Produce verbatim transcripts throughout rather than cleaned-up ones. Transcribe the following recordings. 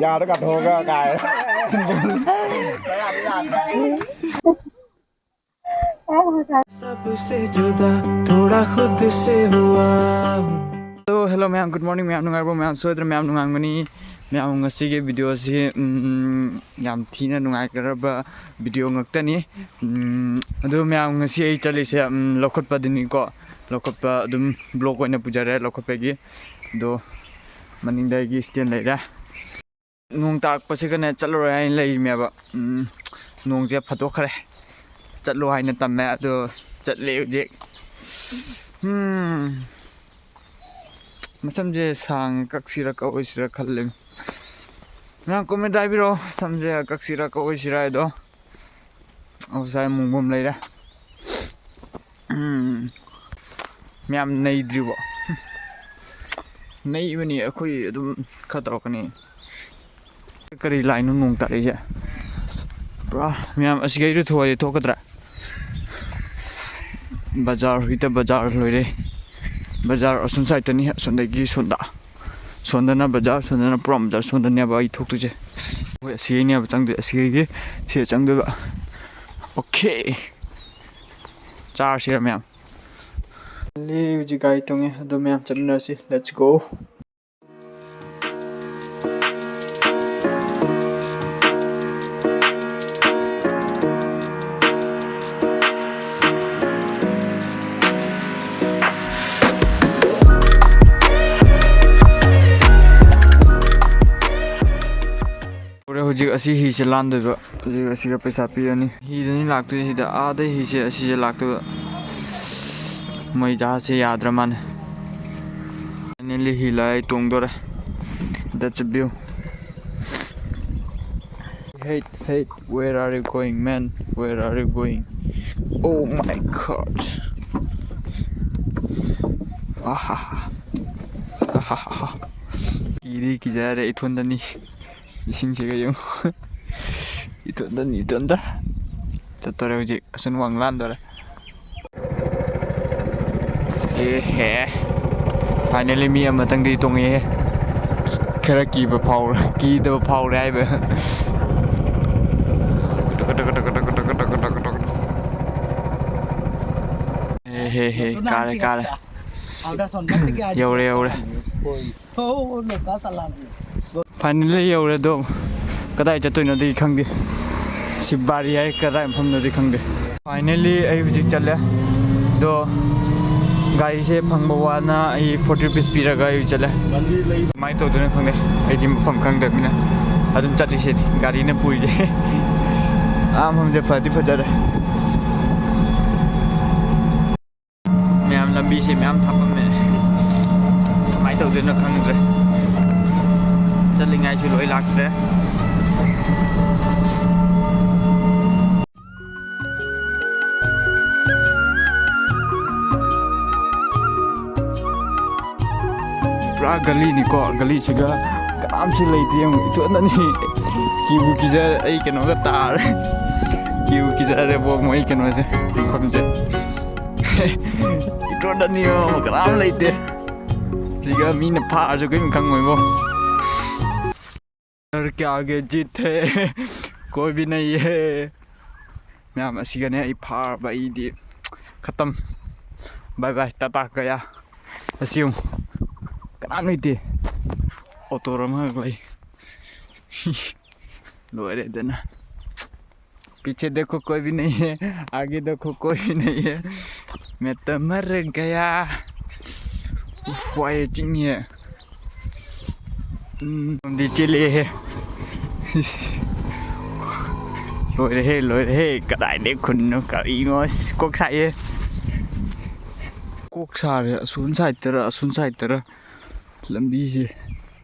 ꯌꯥꯗ ꯀꯥꯊꯣꯛꯑꯒ ꯀꯥꯏ꯫ सबसे जुदा थोड़ा खुद से हुआ हूँ। Hello, hello ꯃꯌꯥꯝ, good morning ꯃꯌꯥꯝ, ꯅꯨꯡꯉꯥꯏꯔꯤꯕꯣ ꯃꯌꯥꯝ? ꯁꯣꯏꯗ꯭ꯔꯦ ꯃꯌꯥꯝ ꯅꯨꯡꯉꯥꯏꯔꯝꯒꯅꯤ꯫ ꯃꯌꯥꯝ ꯉꯁꯤꯒꯤ ꯚꯤꯗꯤꯑꯣꯁꯤ ꯎꯝ, ꯌꯥꯝ ꯊꯤꯅ ꯅꯨꯡꯉꯥꯏꯒꯗꯕ ꯚꯤꯗꯤꯑꯣ ꯉꯥꯛꯇꯅꯤ꯫ ꯎꯝ, ꯑꯗꯨ ꯃꯌꯥꯝ ꯉꯁꯤ ꯑꯩ ꯆꯠꯂꯤꯁꯦ ꯎꯝ, ꯂꯧꯈꯠꯄꯗꯨꯅꯤꯀꯣ꯫ ꯂꯧꯈꯠꯄ ꯑꯗꯨꯝ ꯕ꯭ꯂꯣꯛ ꯑꯣꯏꯅ ꯄꯨꯖꯔꯦ ꯂꯧꯈꯠꯄꯒꯤ꯫ ꯑꯗꯣ ꯃꯅꯤꯡꯗ ꯑꯩꯒꯤ ꯏꯁꯇꯦꯟ ꯂꯩꯔꯦ꯫ ꯅꯣꯡ ꯇꯥꯔꯛꯄꯁꯤꯒꯅꯦ ꯆꯠꯂꯔꯣꯏ ꯍꯥꯏꯅ ꯂꯩꯔꯤꯃꯦꯕ꯫ ꯎꯝ, ꯅꯣꯡꯁꯦ ꯐꯥꯗꯣꯛꯈ꯭ꯔꯦ꯫ ꯆꯠꯂꯣ ꯍꯥꯏꯅ ꯇꯝꯃꯦ ꯑꯗꯣ ꯆꯠꯂꯦ ꯍꯧꯖꯤꯛ꯫ ꯎꯝ, ꯃꯁꯝꯁꯦ ꯁꯥꯡꯉꯦ, ꯀꯛꯁꯤꯔ ꯀꯛꯑꯣꯏꯁꯤꯔ ꯈꯜꯂꯦ꯫ ꯃꯌꯥꯝ ꯀꯣꯃꯦꯟꯗ ꯍꯥꯏꯕꯤꯔꯛꯑꯣ, ꯁꯝꯁꯦ ꯀꯛꯁꯤꯔ ꯀꯛꯑꯣꯏꯁꯤꯔ ꯍꯥꯏꯗꯣ꯫ ꯉꯁꯥꯏ ꯃꯨꯡꯐꯝ ꯂꯩꯔꯦ꯫ ꯎꯝ, ꯃꯌꯥꯝ ꯅꯩꯗ꯭ꯔꯤꯕꯣ? ꯅꯩꯕꯅꯤ ꯑꯩꯈꯣꯏ ꯑꯗꯨꯝ ꯈꯔ ꯇꯧꯔꯛꯀꯅꯤ꯫ ꯀꯔꯤ ꯂꯥꯏꯅꯣ ꯅꯣꯡ ꯇꯥꯔꯛꯏꯁꯦ? ꯄꯨꯔꯥ ꯃꯌꯥꯝ ꯑꯁꯤꯒꯩꯗꯣ ꯊꯣꯛꯑꯗꯤ ꯊꯣꯛꯀꯗ꯭ꯔꯥ? ꯕꯖꯥꯔ ꯍꯧꯖꯤꯛꯇ ꯕꯖꯥꯔ ꯂꯣꯏꯔꯦ꯫ ꯕꯖꯥꯔ ꯑꯁꯣꯝ ꯁꯥꯏꯠꯇꯅꯤ, ꯑꯁꯣꯝꯗꯒꯤ ꯁꯣꯝꯗ꯫ ꯁꯣꯝꯗꯅ ꯕꯖꯥꯔ, ꯁꯣꯝꯗꯅ ꯄꯨꯔꯥ ꯕꯖꯥꯔ, ꯁꯣꯝꯗꯅꯦꯕ ꯑꯩ ꯊꯣꯛꯇꯣꯏꯁꯦ꯫ ꯍꯣꯏ, ꯑꯁꯤꯒꯩꯅꯦꯕ ꯆꯪꯗꯣꯏ, ꯑꯁꯤꯒꯩꯒꯤ ꯁꯤꯗ ꯆꯪꯗꯣꯏꯕ꯫ ꯑꯣꯀꯦ꯫ ꯆꯥꯔꯁꯤꯔ ꯃꯌꯥꯝ? ꯂꯦ, ꯍꯧꯖꯤꯛ ꯒꯥꯔꯤ ꯇꯣꯡꯉꯦ꯫ ꯑꯗꯣ ꯃꯌꯥꯝ ꯆꯠꯃꯤꯟꯅꯔꯁꯤ꯫ Let's go꯫ ꯍꯧꯔꯦ ꯍꯧꯖꯤꯛ ꯑꯁꯤ ꯍꯤꯁꯦ ꯂꯥꯟꯗꯣꯏꯕ꯫ ꯍꯧꯖꯤꯛ ꯑꯁꯤꯒ ꯄꯩꯁꯥ ꯄꯤꯔꯅꯤ꯫ ꯍꯤꯗꯅꯤ ꯂꯥꯛꯇꯣꯏꯁꯦ ꯁꯤꯗ꯫ ꯑꯥꯗꯩ ꯍꯤꯁꯦ ꯑꯁꯤꯁꯦ ꯂꯥꯛꯇꯣꯏꯕ꯫ ꯃꯣꯏ ꯖꯍꯥꯖꯁꯦ ꯌꯥꯗ꯭ꯔ ꯃꯥꯜꯂꯦ꯫ Finally he Lai ꯇꯣꯡꯗꯣꯔꯦ꯫ That's a view. Hey, hey, where are you going, man? Where are you going? Oh my God. ꯑꯍꯥꯍꯥ꯫ ꯑꯍꯥꯍꯥ꯫ ꯀꯤꯗꯤ ꯀꯤꯖꯔꯦ ꯏꯊꯣꯟꯗꯅꯤ꯫ ꯏꯁꯤꯡꯁꯤꯒ ꯌꯦꯡꯉꯨ꯫ ꯏꯊꯣꯟꯗꯅꯤ, ꯏꯊꯣꯟꯗ꯫ ꯆꯠꯇꯣꯔꯦ ꯍꯧꯖꯤꯛ꯫ ꯑꯁꯨꯟ ꯋꯥꯡ ꯂꯥꯟꯗꯣꯔꯦ꯫ ꯑꯦꯍꯦ꯫ Finally ꯃꯤ ꯑꯃꯇꯪꯗꯤ ꯇꯣꯡꯉꯛꯑꯦ꯫ ꯈꯔ ꯀꯤꯕ ꯐꯥꯎꯔꯦ, ꯀꯤꯗꯕ ꯐꯥꯎꯔꯦ ꯍꯥꯏꯕ꯫ ꯍꯦ, ꯍꯦ, ꯍꯦ, ꯀꯥꯔꯦ, ꯀꯥꯔꯦ꯫ ꯌꯧꯔꯦ, ꯌꯧꯔꯦ꯫ ꯐꯥꯏꯅꯦꯜꯂꯤ ꯌꯧꯔꯦ ꯑꯗꯣ꯫ ꯀꯗꯥꯏ ꯆꯠꯇꯣꯏꯅꯣꯗꯤ ꯈꯪꯗꯦ꯫ ꯁꯤ ꯕꯥꯔꯤ ꯍꯥꯏ ꯀꯗꯥꯏ ꯃꯐꯝꯅꯣꯗꯤ ꯈꯪꯗꯦ꯫ ꯐꯥꯏꯅꯦꯜꯂꯤ ꯑꯩ ꯍꯧꯖꯤꯛ ꯆꯠꯂꯦ꯫ ꯑꯗꯣ ꯒꯥꯔꯤꯁꯦ ꯐꯪꯕ ꯋꯥꯅ ꯑꯩ ꯐꯣꯔꯇꯤ ꯔꯨꯄꯤꯁ ꯄꯤꯔꯒ ꯑꯩ ꯆꯠꯂꯦ꯫ ꯀꯃꯥꯏꯅ ꯇꯧꯗꯣꯏꯅꯣ ꯈꯪꯗꯦ꯫ ꯑꯩꯗꯤ ꯃꯐꯝ ꯈꯪꯗꯕꯅꯤꯅ ꯑꯗꯨꯝ ꯆꯠꯂꯤꯁꯤꯅꯤ꯫ ꯒꯥꯔꯤꯅ ꯄꯨꯔꯤꯁꯦ꯫ ꯑꯥ, ꯃꯐꯝꯁꯦ ꯐꯗꯤ ꯐꯖꯔꯦ꯫ ꯃꯌꯥꯝ ꯂꯝꯕꯤꯁꯦ ꯃꯌꯥꯝ ꯊꯥꯐꯝꯃꯦ꯫ ꯀꯃꯥꯏꯅ ꯇꯧꯗꯣꯏꯅꯣ ꯈꯪꯗ꯭ꯔꯦ꯫ ꯆꯠꯂꯤꯉꯥꯏꯁꯨ ꯂꯣꯏ ꯂꯥꯛꯇ꯭ꯔꯦ꯫ ꯄꯨꯔꯥ ꯒꯂꯤꯅꯤꯀꯣ꯫ ꯒꯂꯤꯁꯤꯒ ꯀꯅꯥꯝꯁꯨ ꯂꯩꯇꯦ꯫ ꯌꯦꯡꯉꯨ, ꯏꯇꯣꯝꯇꯅꯤ꯫ ꯀꯤꯕꯨ ꯀꯤꯖꯔꯦ꯫ ꯑꯩ ꯀꯩꯅꯣꯒ ꯇꯥꯔꯦ꯫ ꯀꯤꯕꯨ ꯀꯤꯖꯔꯦꯕꯣ, ꯃꯣꯏ ꯀꯩꯅꯣꯁꯦ, ꯃꯐꯝꯁꯦ꯫ ꯏꯇꯣꯝꯇꯅꯤꯌꯣ, ꯀꯅꯥꯝ ꯂꯩꯇꯦ꯫ ꯁꯤꯒ ꯃꯤꯅ ꯐꯥꯔꯁꯨ ꯀꯔꯤꯝ ꯈꯪꯉꯣꯏꯕꯣ꯫ ꯀꯌꯥꯒꯤ ꯖꯤꯠ ꯊꯦ꯫ ꯀꯣꯏ ꯚꯤ ꯅꯍꯤ ꯍꯦ꯫ ꯃꯌꯥꯝ, ꯑꯁꯤꯒꯅꯦ ꯑꯩ ꯐꯥꯔꯕ꯫ ꯑꯩꯗꯤ ꯈꯇꯝ꯫ ꯕꯥꯏ ꯕꯥꯏ, ꯇꯥꯇꯥ ꯒꯌꯥ꯫ ꯑꯁꯤ ꯌꯦꯡꯉꯨ꯫ ꯀꯅꯥꯝ ꯂꯩꯇꯦ꯫ ꯑꯣꯇꯣ ꯑꯃꯈꯛ ꯂꯩ꯫ ꯂꯣꯏꯔꯦꯗꯅ꯫ पीछे देखो, कोई भी नहीं है, आगे देखो, कोई भी नहीं है, मैं तो मर गया। ꯎꯐ, ꯋꯥꯏꯌꯦ, ꯆꯤꯡꯉꯦ꯫ ꯎꯝ, ꯗꯤ ꯆꯦꯜꯂꯛꯑꯦꯍꯦ꯫ ꯏꯁ꯫ ꯂꯣꯏꯔꯦꯍꯦ, ꯂꯣꯏꯔꯦꯍꯦ꯫ ꯀꯗꯥꯏꯗꯩ ꯈꯨꯟꯅꯣ, ꯀꯔꯤꯅꯣ? ꯑꯁ, ꯀꯣꯛ ꯁꯥꯏꯌꯦ꯫ ꯀꯣꯛ ꯁꯥꯔꯦ꯫ ꯑꯁꯣꯝ ꯁꯥꯏꯠꯇꯔ, ꯑꯁꯣꯝ ꯁꯥꯏꯠꯇꯔ ꯂꯝꯕꯤꯁꯦ꯫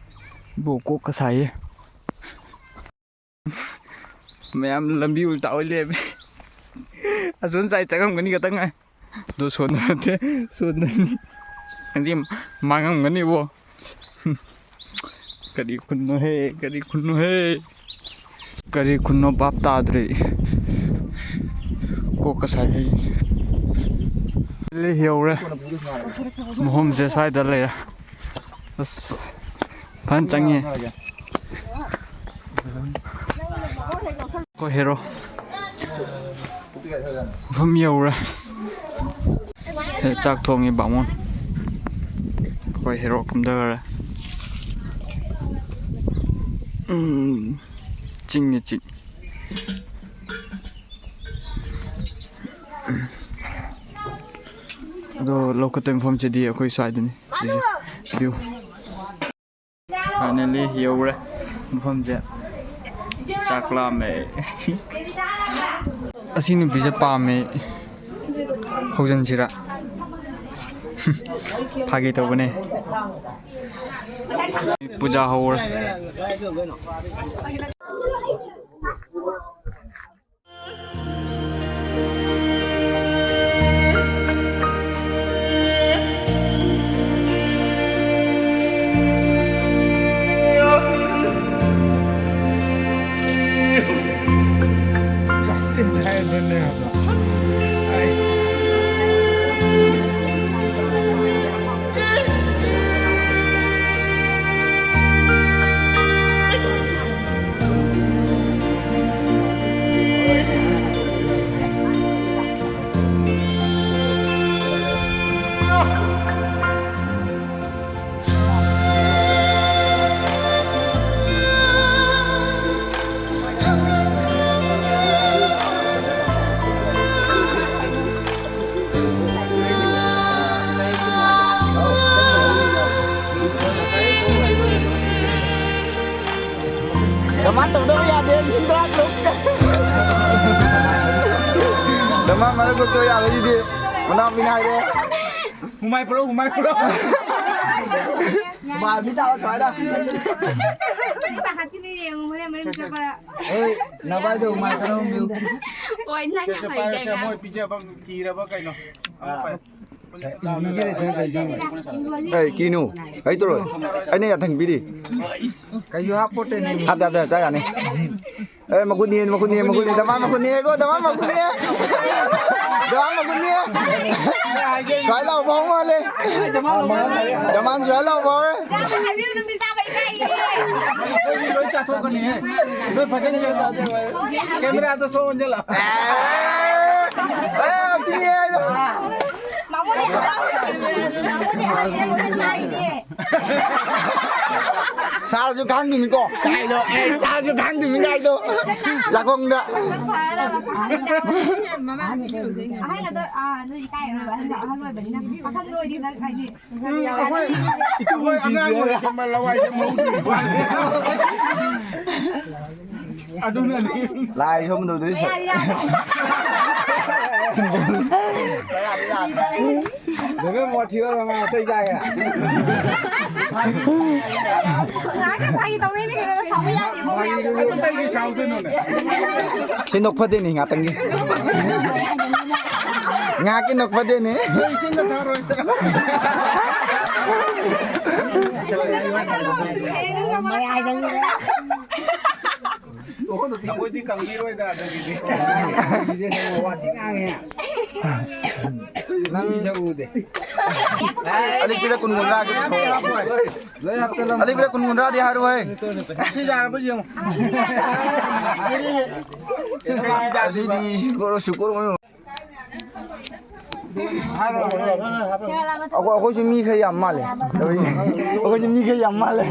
ꯏꯕꯣ, ꯀꯣꯛꯀ ꯁꯥꯏꯌꯦ꯫ ꯃꯌꯥꯝ ꯂꯝꯕꯤ ꯎꯜꯇꯥ ꯑꯣꯏ ꯂꯩꯔꯝꯃꯦ꯫ ꯑꯁꯣꯝ ꯁꯥꯏꯠ ꯆꯪꯉꯝꯒꯅꯤ ꯈꯛꯇꯪ ꯉꯥꯏ꯫ ꯑꯗꯣ ꯁꯣꯝꯗ ꯅꯠꯇꯦ, ꯁꯣꯝꯗꯅꯤ꯫ ꯑꯁꯤ ꯃꯥꯡꯉꯝꯒꯅꯤꯕꯣ꯫ ꯀꯔꯤ ꯈꯨꯟꯅꯣꯍꯦ, ꯀꯔꯤ ꯈꯨꯟꯅꯣꯍꯦ? ꯀꯔꯤ ꯈꯨꯟꯅꯣ ꯚꯥꯞ ꯇꯥꯗ꯭ꯔꯦ꯫ ꯀꯣꯛꯀ ꯁꯥꯏ ꯑꯩ꯫ ꯌꯧꯔꯦ꯫ ꯃꯐꯝꯁꯦ ꯁ꯭ꯋꯥꯏꯗ ꯂꯩꯔꯦ꯫ ꯑꯁ꯫ ꯐꯖꯅ ꯆꯪꯉꯦ꯫ ꯑꯩꯈꯣꯏ ꯍꯦꯔꯣ ꯃꯐꯝ ꯌꯧꯔꯦ꯫ ꯆꯥꯛ ꯊꯣꯡꯉꯤ ꯕꯥꯃꯣꯟ꯫ ꯑꯩꯈꯣꯏ ꯍꯦꯔꯣ ꯀꯨꯝꯊꯈꯔꯦ꯫ ꯎꯝ, ꯆꯤꯡꯅꯤ ꯆꯤꯡ꯫ ꯑꯗꯣ ꯂꯧꯈꯠꯇꯣꯏ ꯃꯐꯝꯁꯤꯗꯤ ꯑꯩꯈꯣꯏ ꯁ꯭ꯋꯥꯏꯗꯅꯤ꯫ ꯁꯤꯁꯦ view꯫ Finally ꯌꯧꯔꯦ ꯃꯐꯝꯁꯦ꯫ ꯆꯥꯛ ꯂꯥꯝꯃꯦ꯫ ꯑꯁꯤ ꯅꯨꯄꯤꯁꯦ ꯄꯥꯝꯃꯦ꯫ ꯍꯧꯖꯤꯟꯁꯤꯔꯥ? ꯐꯥꯒꯤ ꯇꯧꯕꯅꯦ꯫ ꯄꯨꯖꯥ ꯍꯧꯔꯦ꯫ ꯀꯃꯥꯏꯅ ꯇꯧꯗꯕ ꯌꯥꯗꯦ, ꯂꯤꯁꯤꯡ ꯇꯔꯥ ꯇꯔꯨꯛ꯫ ꯗꯃꯥ ꯃꯔꯛ ꯀꯣꯛꯇ ꯌꯥꯔꯣꯏꯁꯤꯗꯤ꯫ ꯃꯅꯥꯎ ꯃꯤꯅ ꯍꯥꯏꯔꯦ꯫ ꯍꯨꯃꯥꯏ ꯄꯨꯔꯛꯎ, ꯍꯨꯃꯥꯏ ꯄꯨꯔꯛꯎ꯫ ꯍꯨꯃꯥꯏ ꯃꯤ ꯇꯥꯎ ꯁ꯭ꯋꯥꯏꯗ꯫ ꯄꯥꯈꯠꯈꯤꯅꯤ, ꯌꯦꯡꯉꯨ, ꯍꯣꯔꯦꯟ ꯃꯌꯨꯝ ꯆꯠꯄꯗ꯫ ꯑꯦ, ꯅꯕꯥꯏꯗꯣ ꯍꯨꯃꯥꯏ ꯈꯔ ꯍꯨꯝꯕꯤꯌꯨ꯫ ꯍꯣꯏ, ꯅꯪ ꯁꯦ, ꯁꯦ, ꯌꯥꯝ ꯄꯥꯏꯔꯁꯦ, ꯍꯩꯗꯥꯏꯅꯦ꯫ ꯃꯣꯏ ꯄꯤꯖꯕ ꯊꯤꯔꯕ ꯀꯩꯅꯣ? ꯑꯥ꯫ ꯏꯟꯕꯤꯒꯦ ꯂꯩꯇꯅ ꯇꯧꯔꯤꯁꯦ ꯌꯦꯡꯉꯣ꯫ ꯑꯦ, ꯀꯤꯅꯨ꯫ ꯑꯩ ꯇꯧꯔꯣꯏ꯫ ꯑꯩꯅ ꯌꯥꯊꯪ ꯄꯤꯔꯤ꯫ ꯀꯩꯁꯨ ꯍꯥꯞꯄꯣꯠꯇꯦꯅꯦ꯫ ꯍꯥꯞꯇꯦ, ꯍꯥꯞꯇꯦ, ꯆꯥ ꯌꯥꯅꯤ꯫ ꯑꯦ, ꯃꯈꯨꯠꯅꯤ, ꯃꯈꯨꯠꯅꯤ, ꯃꯈꯨꯠꯅꯤ, ꯗꯃꯥꯟ ꯃꯈꯨꯠꯅꯤ, ꯀꯣ, ꯗꯃꯥꯟ ꯃꯈꯨꯠꯅꯤ꯫ ꯗꯃꯥꯟ ꯃꯈꯨꯠꯅꯤ꯫ ꯁ꯭ꯋꯥꯏ ꯂꯥꯎꯕ ꯍꯧ ꯃꯥꯜꯂꯦ꯫ ꯗꯃꯥꯟ ꯁ꯭ꯋꯥꯏ ꯂꯥꯎꯕ ꯍꯧꯔꯦ꯫ ꯍꯥꯏꯕꯤꯌꯨ, ꯅꯨꯄꯤ ꯆꯥꯕ ꯑꯩꯈꯣꯏꯗꯤ ꯂꯣꯏ ꯆꯥꯊꯣꯛꯀꯅꯤꯍꯦ꯫ ꯅꯣꯏ ꯐꯖꯅ ꯌꯦꯡꯉꯣ꯫ ꯀꯦꯃꯦꯔꯥꯗꯣ ꯁꯣꯛ ꯑꯣꯟꯁꯤꯜꯂꯣ꯫ ꯁꯥꯔꯁꯨ ꯈꯪꯉꯤꯅꯤꯀꯣ꯫ ꯀꯥꯏꯗꯣ? ꯑꯦ, ꯁꯥꯔꯁꯨ ꯈꯪꯗꯣꯏꯅꯤ ꯀꯥꯏꯗꯣ? ꯂꯥꯀꯣꯡꯗ꯫ ꯑꯍꯜ ꯑꯗꯣ, ꯑꯥ, ꯅꯣꯏꯗꯤ ꯀꯥꯏ ꯑꯣꯏꯕ? ꯑꯍꯜ ꯑꯣꯏꯕꯅꯤꯅ꯫ ꯄꯥꯈꯪ ꯑꯣꯏꯗꯤ ꯅꯪ ꯍꯥꯏꯗꯤ ꯎꯝ, ꯑꯩꯈꯣꯏ ꯏꯇꯨꯕꯣꯏ ꯑꯉꯥꯡ ꯑꯣꯏꯔꯤꯀꯥꯟꯗ ꯂꯋꯥꯏꯁꯦ ꯃꯧꯗ꯭ꯔꯤꯕ ꯋꯥꯅꯤ꯫ ꯑꯗꯨꯅꯅꯤ꯫ ꯂꯥꯏ ꯁꯣꯝꯗꯧꯗ꯭ꯔꯤ ꯁꯣ-, ꯕꯦꯕꯦ ꯃꯣꯠ ꯊꯤꯕ ꯑꯉꯥꯡ ꯆꯩ ꯆꯥꯒꯦ꯫ ꯉꯥꯏꯍꯥꯛꯀꯤ ꯐꯥꯒꯤ ꯇꯧꯅꯩꯅꯦ ꯀꯩꯅꯣ, ꯁꯥꯎꯕ ꯌꯥꯗꯦꯀꯣ ꯃꯌꯥꯝ꯫ ꯑꯗꯨ ꯀꯩꯒꯤ ꯁꯥꯎꯗꯣꯏꯅꯣꯅꯦ? ꯁꯤ ꯅꯣꯛꯐꯗꯦꯅꯤ ꯉꯥꯛꯇꯪꯒꯤ꯫ ꯉꯥꯏꯍꯥꯛꯀꯤ ꯅꯣꯛꯐꯗꯦꯅꯤ꯫ ꯑꯩ ꯏꯁꯤꯡꯒ ꯊꯛꯑꯔꯣꯏ꯫ ꯑꯩꯈꯣꯏꯗꯤ ꯀꯪꯕꯤꯔꯣꯏꯗ ꯑꯗꯨꯒꯤꯗꯤ꯫ ꯋꯥꯊꯤ ꯉꯥꯡꯉꯦ꯫ ꯅꯪ ꯁꯛ ꯎꯗꯦ꯫ ꯑꯂꯤꯛꯄꯤꯗ ꯀꯨꯟ ꯀꯨꯟꯊ꯭ꯔꯥꯒꯤ ꯄꯤꯊꯣꯛꯑꯣ꯫ ꯂꯣꯏ ꯍꯥꯞꯆꯜꯂꯝꯃꯣ꯫ ꯑꯂꯤꯛꯄꯤꯗ ꯀꯨꯟ ꯀꯨꯟꯊ꯭ꯔꯥꯗꯤ ꯍꯥꯏꯔꯣꯏ꯫ ꯁꯤ ꯌꯥꯔꯕ ꯌꯦꯡꯉꯣ꯫ ꯑꯁꯤꯗꯤ ꯁꯨꯀꯣꯔ, ꯁꯨꯀꯣꯔ ꯑꯣꯏꯅ꯫ ꯑꯩꯈꯣꯏ, ꯑꯩꯈꯣꯏꯁꯨ ꯃꯤ ꯈꯔ ꯌꯥꯝ ꯃꯥꯜꯂꯦ꯫ ꯑꯩꯈꯣꯏꯁꯨ ꯃꯤ ꯈꯔ ꯌꯥꯝ ꯃꯥꯜꯂꯦ꯫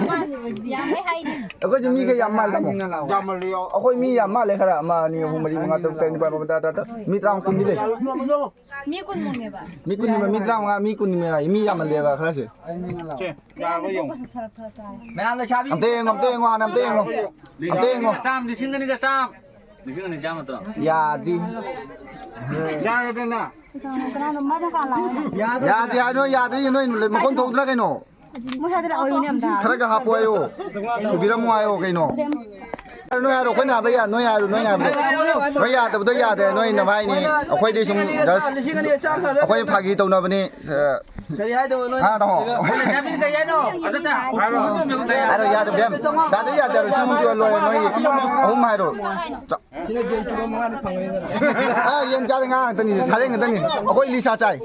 ꯑꯩꯈꯣꯏꯁꯨ ꯃꯤ ꯈꯔ ꯌꯥꯝ ꯃꯥꯜꯂꯦ, ꯇꯥꯃꯣ꯫ ꯌꯥꯝꯃꯜꯂꯤ ꯌꯥꯎ꯫ ꯑꯩꯈꯣꯏ ꯃꯤ ꯌꯥꯝ ꯃꯥꯜꯂꯦ ꯈꯔ꯫ ꯑꯃ, ꯑꯅꯤ, ꯑꯍꯨꯝ, ꯃꯔꯤ, ꯃꯉꯥ, ꯇꯔꯨꯛ, ꯇꯔꯦꯠ, ꯅꯤꯄꯥꯜ, ꯃꯥꯄꯜ, ꯇꯔꯥ, ꯇꯔꯥ, ꯇꯔꯥ꯫ ꯃꯤ ꯇꯔꯥꯃꯉꯥ, ꯀꯨꯟꯗꯤ ꯂꯩ꯫ ꯃꯤ ꯀꯨꯟꯃꯨꯛꯅꯦꯕ꯫ ꯃꯤ ꯀꯨꯟꯅꯦꯕ, ꯃꯤ ꯇꯔꯥꯃꯉꯥ, ꯃꯤ ꯀꯨꯟꯅꯦꯕ꯫ ꯃꯤ ꯌꯥꯝꯃꯜꯂꯦꯕ ꯈꯔꯁꯦ꯫ ꯁꯦ, ꯌꯥꯔꯕ ꯌꯦꯡꯉꯣ꯫ ꯃꯌꯥꯝ ꯂꯩꯁꯥꯕꯤ꯫ ꯑꯝꯇ ꯌꯦꯡꯉꯣ, ꯑꯝꯇ ꯌꯦꯡꯉꯣ, ꯍꯥꯟꯅ ꯑꯝꯇ ꯌꯦꯡꯉꯣ꯫ ꯑꯝꯇ ꯌꯦꯡꯉꯣ꯫ ꯆꯥꯝ, ꯂꯤꯁꯤꯡ ꯑꯅꯤꯒ ꯆꯥꯝ꯫ ꯂꯤꯁꯤꯡ ꯑꯅꯤ ꯆꯥꯝꯃ ꯇꯣ꯫ ꯌꯥꯗ꯭ꯔꯤ꯫ ꯌꯥꯔꯦꯗꯅ꯫ ꯌꯥꯗ꯭ꯔꯤ ꯍꯥꯏ ꯅꯣꯏ, ꯌꯥꯗ꯭ꯔꯤ ꯅꯣꯏ ꯃꯈꯣꯟ ꯊꯣꯛꯇ꯭ꯔꯥ ꯀꯩꯅꯣ? ꯈꯔꯒ ꯍꯥꯞꯄꯣ ꯍꯥꯏꯌꯣ꯫ ꯁꯨꯕꯤꯔꯝꯃꯣ ꯍꯥꯏꯌꯣ ꯀꯩꯅꯣ? ꯅꯣꯏ ꯍꯥꯏꯔꯣ, ꯑꯩꯈꯣꯏꯅ ꯍꯥꯏꯕ ꯌꯥ-, ꯅꯣꯏ ꯍꯥꯏꯔꯣ, ꯅꯣꯏꯅ ꯍꯥꯏꯕꯗꯣ꯫ ꯅꯣꯏ ꯌꯥꯗꯕꯗꯣ ꯌꯥꯗꯦ, ꯅꯣꯏ ꯅꯚꯥꯏꯅꯤ꯫ ꯑꯩꯈꯣꯏꯗꯤ ꯁꯨꯝ just ꯑꯩꯈꯣꯏ ꯐꯥꯒꯤ ꯇꯧꯅꯕꯅꯤ꯫ ꯑ, ꯀꯔꯤ ꯍꯥꯏꯗꯧꯕ ꯅꯣꯏ? ꯍꯥ, ꯇꯥꯃꯣ꯫ ꯂꯩꯁꯥꯕꯤꯗꯤ ꯀꯔꯤ ꯍꯥꯏꯅꯣ? ꯑꯗꯨꯗ ꯍꯥꯏꯔꯣ꯫ ꯍꯥꯏꯔꯣ, ꯌꯥꯗꯕ ꯌꯥꯝ꯫ ꯌꯥꯗꯕ ꯌꯥꯗꯦ, ꯂꯤꯁꯤꯡ ꯑꯍꯨꯝ ꯄꯤꯌꯣ ꯂꯣꯏꯔꯦ, ꯅꯣꯏꯒꯤ꯫ ꯑꯍꯨꯝ ꯍꯥꯏꯔꯣ꯫ ꯑꯥ, ꯌꯦꯟ ꯆꯥꯗꯦ, ꯉꯥ ꯉꯥꯛꯇꯅꯤ, ꯁꯥꯔꯦꯡ ꯉꯥꯛꯇꯅꯤ꯫ ꯑꯩꯈꯣꯏ ꯂꯤꯁꯥ ꯆꯥꯏ꯫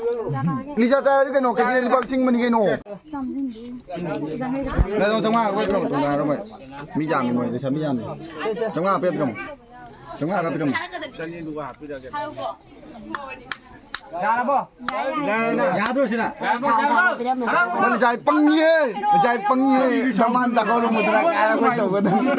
ꯂꯤꯁꯥ ꯆꯥꯏ ꯍꯥꯏꯗꯤ ꯀꯩꯅꯣ, ꯀꯦꯖꯤꯗ ꯂꯨꯄꯥ ꯂꯤꯁꯤꯡ ꯑꯃꯅꯤ ꯀꯩꯅꯣ꯫ ꯂꯨꯄꯥ ꯆꯥꯝꯃꯉꯥ ꯈꯛ ꯄꯤꯔꯝꯃꯣ, ꯆꯥꯝꯃꯉꯥ ꯈꯛ ꯄꯤꯔꯝꯃꯣ꯫ ꯃꯤ ꯌꯥꯝꯃꯤ ꯃꯣꯏꯗꯤ, ꯂꯩꯁꯥꯕꯤ ꯌꯥꯝꯃꯤ꯫ ꯆꯥꯝꯃꯉꯥ ꯄꯤꯔꯝꯃꯣ꯫ ꯆꯥꯝꯃꯉꯥ ꯈꯛ ꯄꯤꯔꯝꯃꯣ꯫ ꯌꯥꯔꯕꯣ? ꯌꯥꯗ꯭ꯔꯣ ꯁꯤꯅ? ꯅꯪ ꯂꯩꯁꯥꯕꯤ ꯄꯪꯉꯤꯍꯦ, ꯂꯩꯁꯥꯕꯤ ꯄꯪꯉꯤꯍꯦ꯫ ꯗꯃꯥꯟ ꯆꯥꯛꯀꯧꯔꯝꯕꯗꯨꯅ ꯀꯥꯏꯔ ꯑꯩꯈꯣꯏ ꯇꯧꯒꯗꯕꯅꯤ꯫